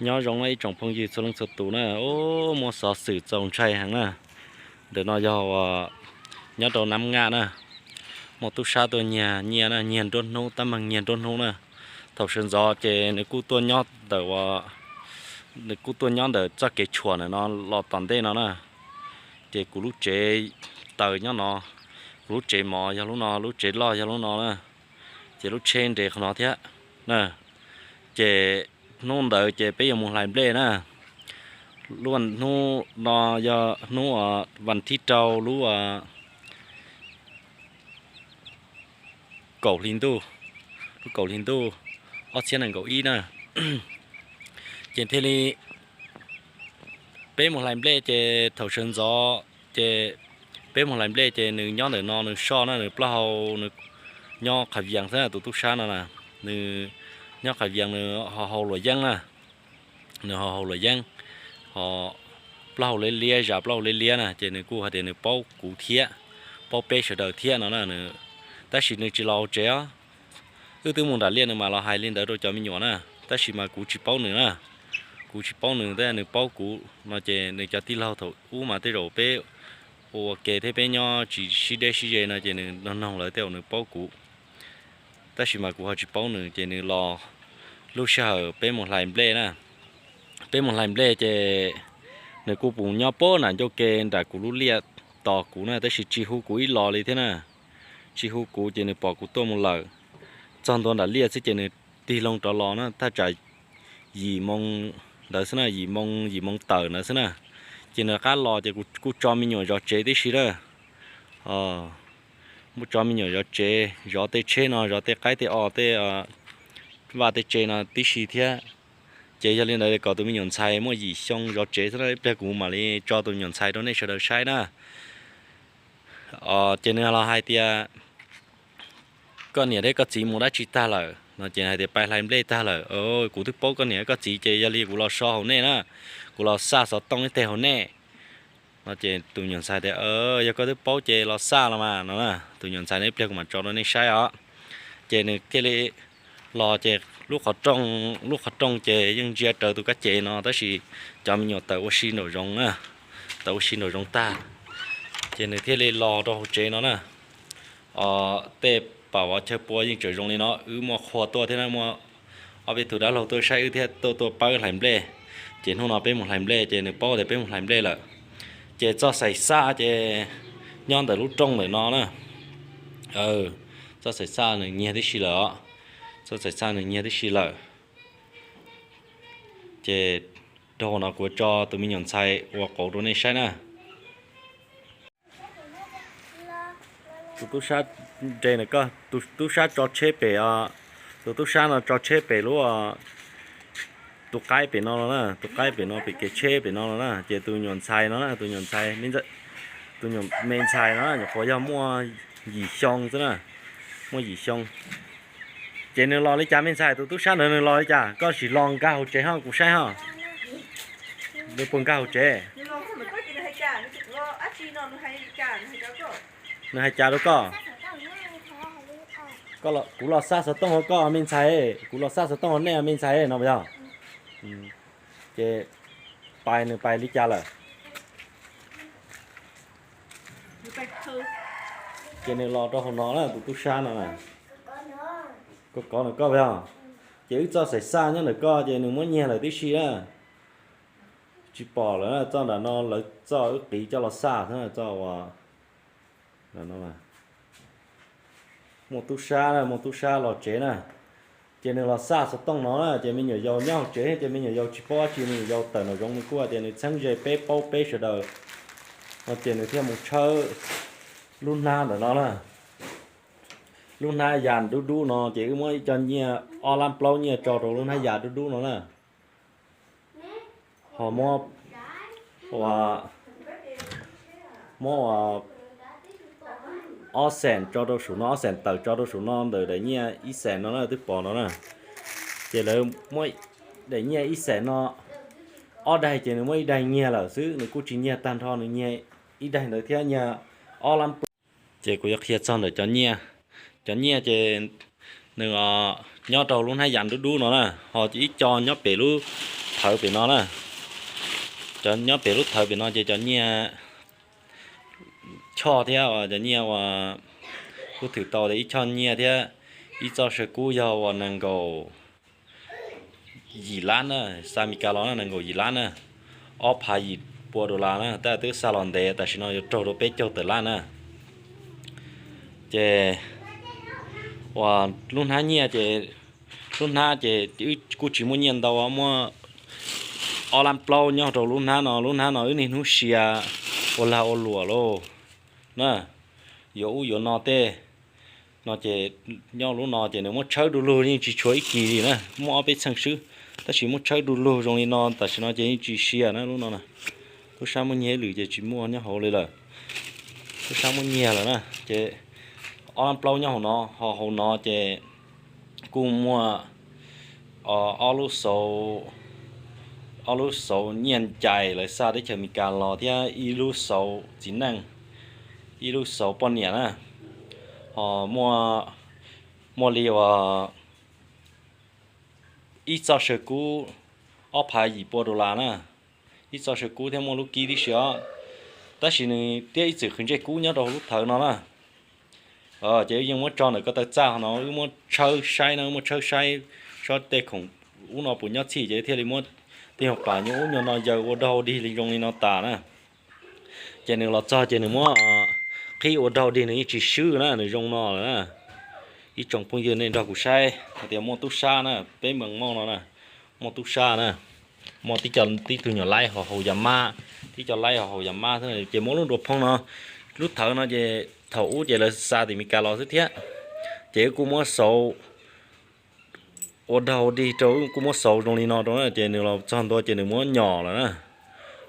Nyob zoo na ib tsoom phooj ywg txhua leej txhua tus na, muaj xov xwm txaus ntshai heev na. Ntawm no yog nyob rau Nab Ngaj na, muaj tub sab tuaj nyiag nyiaj na, nyiag nruab hnub, tab meeg nyiag nruab hnub na. Thaum sawv ntxov ces nws kuj tuaj nyob ntawm, nws kuj tuaj nyob ntawm txoj kev tshuam ntawm no los tom ntej no na. Ces kuv lub tsev taws nyob no, kuv lub tsev mov yog lub no, lub tsev loj yog lub no na, ces lub tsheb nres qhov no thiab na. Ces hnub ntawd ces peb yuav mus hlais nplej na. Lub hnub no yog hnub vas thib rau lub kaum hli ntuj, lub kaum hli ntuj ob txhiab nees nkaum ib na. Ces thiaj li peb mus hlais nplej ces thaum sawv ntxov ces peb mus hlais nplej ces nws nyob ntawm no nws soj na, nws plaub hau nws nyob qhav vias xwb na, tus tub sab no na, nws nyob qhav vias nws ho hau luam yeeb na, nws ho hau luam yeeb, ho plaub hau liab liab, zas plaub hau liab liab na, ces nws kuj hais tias nws paub kuv thiab, paub peb sawv daws thiab no na. Tab sis nws tsis los hauv tsev os. Wb twb mus nram liaj nws mas los hais li ntawd rau cov me nyuam na, tab sis mas kuv tsis paub nws na. Kuv tsis paub nws tab nws paub kuv no ces nws cov tij laug thaum ub mas tej zaum peb ua ke thiab peb nyob tsis sib deb sib ze no ces nws noog noog lawv tej zaum nws paub kuv. Tab sis mas kuv ho tsis paub nws ces nws los lub sij hawm peb mus hlais nplej na. Peb mus hlais nplej ces nws kuj pus nyob pem nram ncauj ke nram kuv lub liaj tos kuv na, tab sis tsis hu kuv ib los li thiab na. Tsis hu kuv ces nws pom kuv tuaj mus lawm. Txog ntua nram liaj xwb ces nws tig loo rov los na, thaj tsam yim moo ntawd xwb na, yim moo yim moo tawm ntawd xwb na. Ces nws rov qab los ces kuv kuj tso me nyuam zov tsev tib si lawm. Kuj tso me nyuam zov tsev, zov tej tsheb no, zov tej qaib tej os, tej vaj tej tsev no tib si thiab. Ces yog li ntawd kom tus me nyuam ntxhais muaj yim xyoo zov tsev xwb na, ib pliag kuv mam li tso tus me nyuam ntxhais rau nej sawv daws saib na. Ces nws los hais tias, koj niam thiab koj txiv mus dab tsi tag lawm no? Ces hais tias pais hlais nplej tag lawm. Kuv twb paub koj niam koj txiv ces yog li kuv los so hauv nej na, kuv los xaj xov tooj ib teg hauv nej no. Ces tus me nyuam ntxhais tias, yog koj twb paub ces los xaj los mas no na. Tus me nyuam ntxhais no ib pliag kuv mam tso rau nej saib os. Ces nws thiaj li los ces lub qhov rooj, lub qhov rooj ces yeej ntsia raws tus kab cev no tab sis cov me nyuam tawm ua si nraum zoov na, tawm ua si nraum zoov tag. Ces nws thiaj li los rau hauv tsev no na. Tej pam vov chaw pua yeej tseem zoo li no, wb muaj qhua tuaj thiab na, muaj ob peb tug dab laug tuaj saib wb thiab tuaj tuaj pab wb hlais nplej. Ces hnub no peb mus hlais nplej ces nws paub tias peb mus hlais nplej lawm. Ces txoj xaim xaj ces nyob ntawm lub rooj ntawm no na. Txoj xaim xaj nws nyiag tib si lawm os. Txoj xaim xaj nws nyiag tib si lawm. Ces rau no kuv tso tus me nyuam ntxhais ua qauv rau nej saib na. Tus tub sab nres, tus tub sab tso tsheb pem, tus tub sab no tso tsheb pem lub, tus qaib pem no los na, tus qaib pem no pem kev tsheb pem no los na. Ces tus nyuam ntxhais no na, tus nyuam ntxhais, tus nyuam me ntxhais no nyuam qhuav yog muaj yim xyoo xwb na, muaj yim xyoo. Ces nws los li cas me ntxhais? Tus tub sab ntawd nws los li cas? Koj sim los nkag hauv tsev ho kuv saib ho. Nws puas nkag hauv tsev? Nws hais cas rau koj? Kuv los xaj xov tooj hauv koj me ntxhais, kuv los xaj xov tooj hauv nej me ntxhais no puas yog? Ces pais nws pais li cas lawm? Ces nws los rau hauv no na, tus tub sab no na. Koj kov ntawm koj puas yog? Ces wb txoj xaim xaj nyob ntawm koj ces nws muab nyiag lawm tib si na. Tsis pom lawm na, txoj nram no lawv txoj wb qiv coj los xaj xwb na, txoj uas muaj tub sab na, muaj tub sab los tsev na. Ces nws los xaj xov tooj no na, ces me nyuam yaus nyob hauv tsev, ces me nyuam yaus tsis paub dab tsi, me nyuam yaus tawm nraum zoov nws kuj hais tias nws txheeb ze peb paub peb sawv daws no, ces nws thiaj mus tshawb lub hnab ntawm no na. Lub hnab yas dub dub no ces wb muab ib co nyiaj ob lab plaub nyiaj tso rau lub hnab yas dub dub no na. Ho muab ua, muab ua ob xees tso rau saum no, ob xees tawm tso rau saum no ntawm daim nyiaj ib xees no na, twb pom no na. Ces lawv muab daim nyiaj ib xees no ob daig ces nws muab ib daig nyiag lawm xwb, nws kuj tsis nyiag tag nrho, nws nyiag ib daig ntawd thiab nyiag ob lab plaub. Ces kuv yuav qhia txog ntawm cov nyiaj. Cov nyiaj ces nws nyob rau lub hnab yas dub dub no na, ho ib co nyob pem lub thawv pem no na. Cov nyob pem lub thawv pem no ces cov nyiaj choj thiab cov nyiaj uas kuv thwm tau tias ib choj nyiaj thiab ib txoj saw kub yog uas nees nkaum yim lab na, xa Mes Kas los na, nees nkaum yim lab na, ob phav yim pua dollar na, tab twb xa los ntev, tam sim no yuav raug rau peb caug tawm lab na. Ces uas lub hnab nyiaj ces, lub hnab ces kuj tsis muaj nyiaj ntau, muaj ob lab plaub nyob rau lub hnab no. Lub hnab no wb niaj hnub sia ua lag ua luam lauj na, yuav ub yuav no tej no ces nyob lub no ces nws muab tshawb du lug yeej tsis tshuav ib kis li na, muaj ob peb txheej swb, tab sis muab tshawb du lug zoo li no tam sim no ces yeej tsis sia na lub no na. Tub sab muaj nyiaj ib lwm ces tsis muaj nyob hauv li lawm. Tub sab muaj nyiaj lawm na ces ob lab plaub nyob hauv no, ho hauv no ces kuj muaj ob lub xauv, ob lub xauv nyiaj ncais lawv xa teb chaws Amelikas los thiab ib lub xauv txiv neej, ib lub xauv poj niam na. Ho muaj, muaj li uas ib txoj saw kub ob phav yim pua dollar na, ib txoj saw kub thiab muaj lub kib tib si os. Tab sis nws thiab ib txwm qhwv ntsej kub nyob rau hauv lub thawv no na. Ces wb yeej muab tso ntawm ko taw txaj no, wb muab tshawb saib no, wb muab tshawb saib seb tej khoom ub no puas nyob txhij ces thiaj li muab tej nyuag pam nyuag ub nyuag no yaws ua dog ua dig li zoo li no tas na. Ces nws los txog ces nws muab qhib ua dog dig, nws yeej tsis swb na, nws zoo no lawm na. Ib tsoom phooj ywg nej nrog kuv saib hais tias muaj tub sab na, peb mees moj no na, muaj tub sab na, muaj tib co, tib tug nyuam laib ho haus yas mab, tib co laib ho haus yas mab xwb ces muab lub nruas phoo no, lub thawv no ces thaum ub ces lawv xa tim Amelikas los xwb thiab. Ces wb kuj muab xauv ua dog ua dig rau, wb kuj muab xauv zoo li no rau na, ces nws los txog ntua ces nws muab nyom lawm na,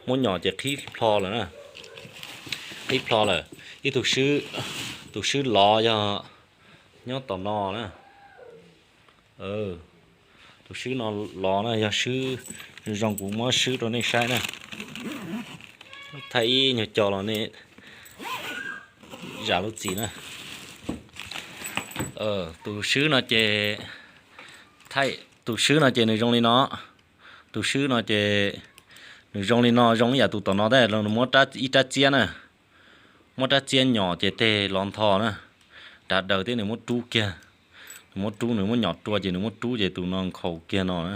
muab nyom ces qhib plho lawm na, qhib plho lawm. Ib tug swb, tus swb lov yog nyob tom no na. Tus swb no lov na, yog swb zoo kuv muab swb rau nej saib na. Thaij ib nyuag co los nej zam lub txim na. Tus swb no ces, thaij, tus swb no ces nws zoo li no. Tus swb no ces nws zoo li no, zoo ib yam tus tom no tab, nws muab ib rab txiab na, muab rab txiab nyom ces tej lov ntho na, dav daws thiab nws muab rub kiag, nws muab rub, nws muab nyom rua ces nws muab rub ces tus no nkhaus kiag no na,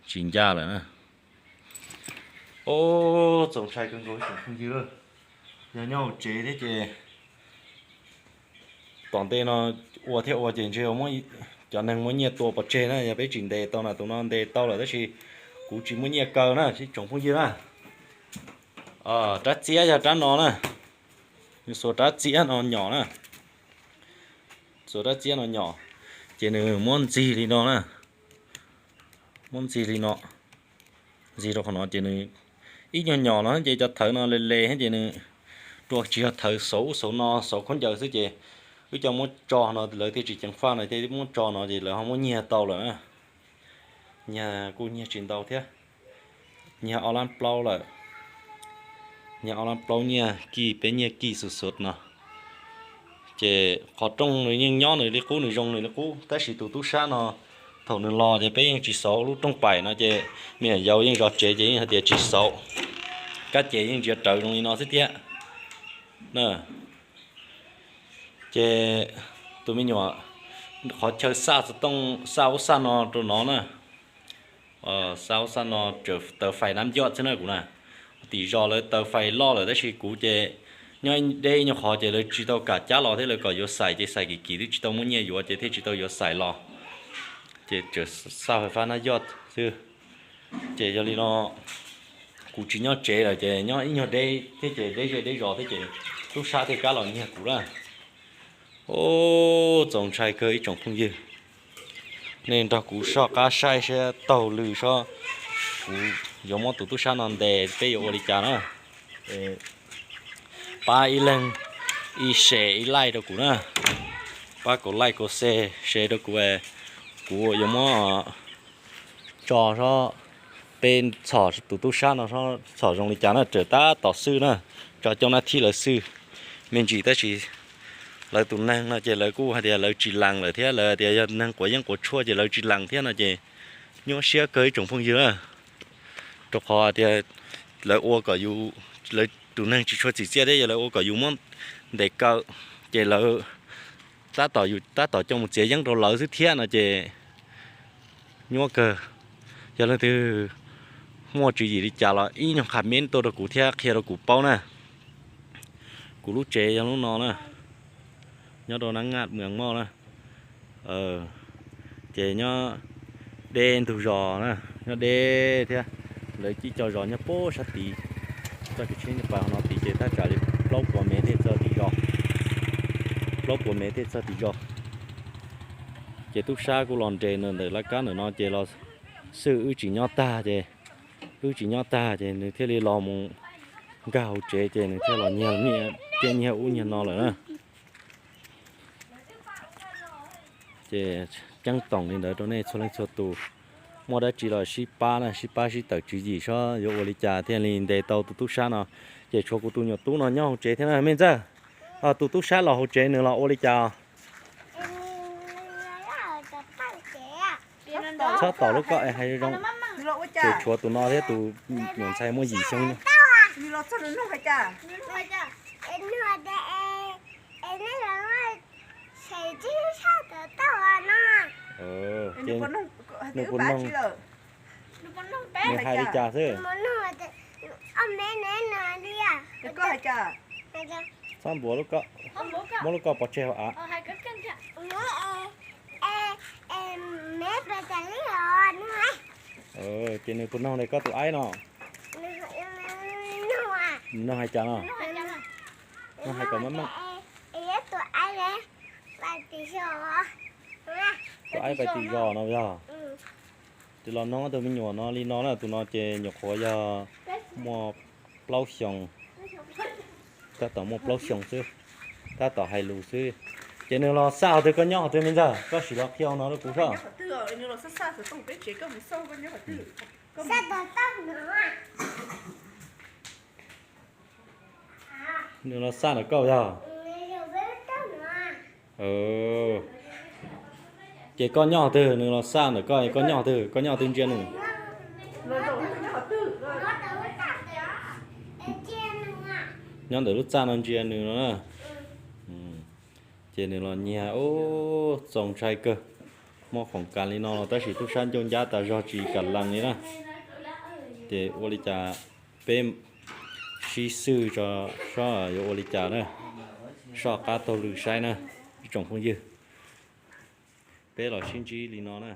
tsis ncaj lawm na. Ub, txaus ntshai kawg nkaus ib tsoom phooj ywg, yog nyob hauv tsev thiab ces tom ntej no ua thiab ua ces ntshe muab cov neeg muab nyiaj tua pov tseg na, yog peb tsis ntes tau na, tus no ntes tau lawm tab sis kuv tsis muaj nyiaj kaw na ib tsoom phooj ywg na. Rab txiab yog rab no na, nws xuas rab txiab no nyom na, xuas rab txiab no nyom, ces nws muab ntxig li no na, muab ntxig li no, ntxig rau qhov no ces nws ib nyuag nyom no ces cov thawv no le le thiab ces nws rua tsis yog thawv xauv ub xauv no xauv khaub ncaws xwb ces wb coj muab tso no lawv thiaj tsis ceev faj no thiaj muab tso no ces lawv ho muab nyiag tau lawm na. Nyiag kuj nyiag tsis ntau thiab, nyiag ob lab plaub lawm, nyiag ob lab plaub nyiaj kij peb nyiaj kij xus xus no. Ces qhov rooj nws yeej nyob nws li qub, nws zoo nws li qub, tab sis tus tub sab no thaum nws los ces peb yeej tsis xauv lub rooj paim no ces me nyuam yaus yeej zov tsev ces yeej hais tias tsis xauv, kab ces yeej ntsia rawv zoo li no xwb thiab. Ces tus me nyuam, qhov chaw xaj xov tooj xaj ub xaj no rau no na, xaj ub xaj no tsaws taws fais nab yoj xwb na kuv na. Tim zos lawv taws fais loj lawm tab sis kuv ces nyob deb ib nyuag qhov ces lawv tsis tau kam cab los thiab, lawv kom yuav xais ces xais kim kim twb tsis tau muaj nyiaj yuav ces thiaj tsis tau yuav xais los, ces tsaws xaj fais fab nab yoj xwb. Ces yog li no kuv tsis nyob tsev lawm ces nyob ib nyuag deb thiab ces deb zej deb zos thiab ces tub sab thiaj kam los nyiag kuv na. Ub, txaus ntshai kawg ib tsoom phooj ywg, nej nrog kuv soj qab saib seb taug lw seb kuv yuav muab tus tub sab no ntes peb yuav ua li cas na. Pab ib leeg ib share ib like rau kuv na, pab kaum like kaum share, share rau kuv, kuv yuav muab tso seb peb txhom tus tub sab no seb txhom zoo li cas na, tseem tab tom xwb na, tso coob nab thib lawv xwb me ntsis tab sis lawv tus neeg no ces lawv kuj hais tias lawv tsis lees lawm thiab, lawv tias yog neeg quav yeeb quav tshuaj ces lawv tsis lees thiab no ces nyuaj siab kawg ib tsoom phooj ywg na, rau qhov tias lawv ua kom yus, lawv tus neeg tsis tshua txim txiaj thiab yog lawv ua kom yus muab ntes kaw, ces lawv tab tom, yus tab tom coj mus txiav yeeb rau lawv xwb thiab no ces nyuaj kawg. Yog leej twg muaj tswv yim li cas los ib nyuag qha meb tuaj rau kuv thiab qhia rau kuv paub na. Kuv lub tsev yog lub no na, nyob rau Nab Ngaj Mws Moj na. Ces nyob deb ntug zos na, nyob deb thiab. Lawv cib co zos nyob puag sab tid, txoj kev tsheb nyob pas no tid ces thaj tsam li plaub puas mev thiaj txog tim zos, plaub puas mev thiaj txog tim zos. Ces tub sab kuj los nres ntawm laj kab ntawm no ces los xwb, wb tsis nyob tag ces, wb tsis nyob tag ces nws thiaj li los mus nkag hauv tsev ces nws thiaj los nyiag, nyiag ub nyiag no lawm na. Ces ceeb toom li ntawd rau nej txhua leej txhua tus, muaj dab tsi los sib pab na, sib pab sib tawm tswv yim saib yuav ua li cas thiaj li ntes tau tus tub sab no. Ces tshuav kuv tus nyuam tub no nyob hauv tsev thiab na me ntxawg. Tus tub sab los hauv tsev nws los ua li cas? Txhob tom lub koj es hais zoo, ces tshuav tus no thiab tus nyuam ntxhais muaj yim xyoo. Nws puas noog, nws hais li cas xwb? Txhob npuav lub koj, muab lub koj pov tseg hauv av. Ces nws puas noog li koj tus aib no? Nws noog hais cas no? Nws hais kom meej meej. Tus aib pais tim zos no yog. Ces los noog tus me nyuam no li no na, tus no ces nyuam qhuav yog muaj plaub xyoos, tab tom muaj plaub xyoos xwb, tab tom hais lus xwb. Ces nws los xaj qhov twg, koj nyob qhov twg me ntxawg? Koj sim los qhia no rau kuv saib. Nws los xaj ntawm koj yog? Ces koj nyob qhov twg? Nws los xaj ntawm koj, koj nyob qhov twg? Koj nyob qhov twg ntsia nws? Nyob ntawm lub txaj no ntsia nws no na. Ces nws los nyiag, ub, txaus ntshai kawg. Muaj khoom kas li no los tab sis tub sab ncauj ncab tas zog tsis kam lees li na. Ces ua li cas peb sib xwb tso, saib yuav ua li cas na. Soj qab taug lw saib na, ib tsoom phooj ywg. Peb los sib ntsib li no na.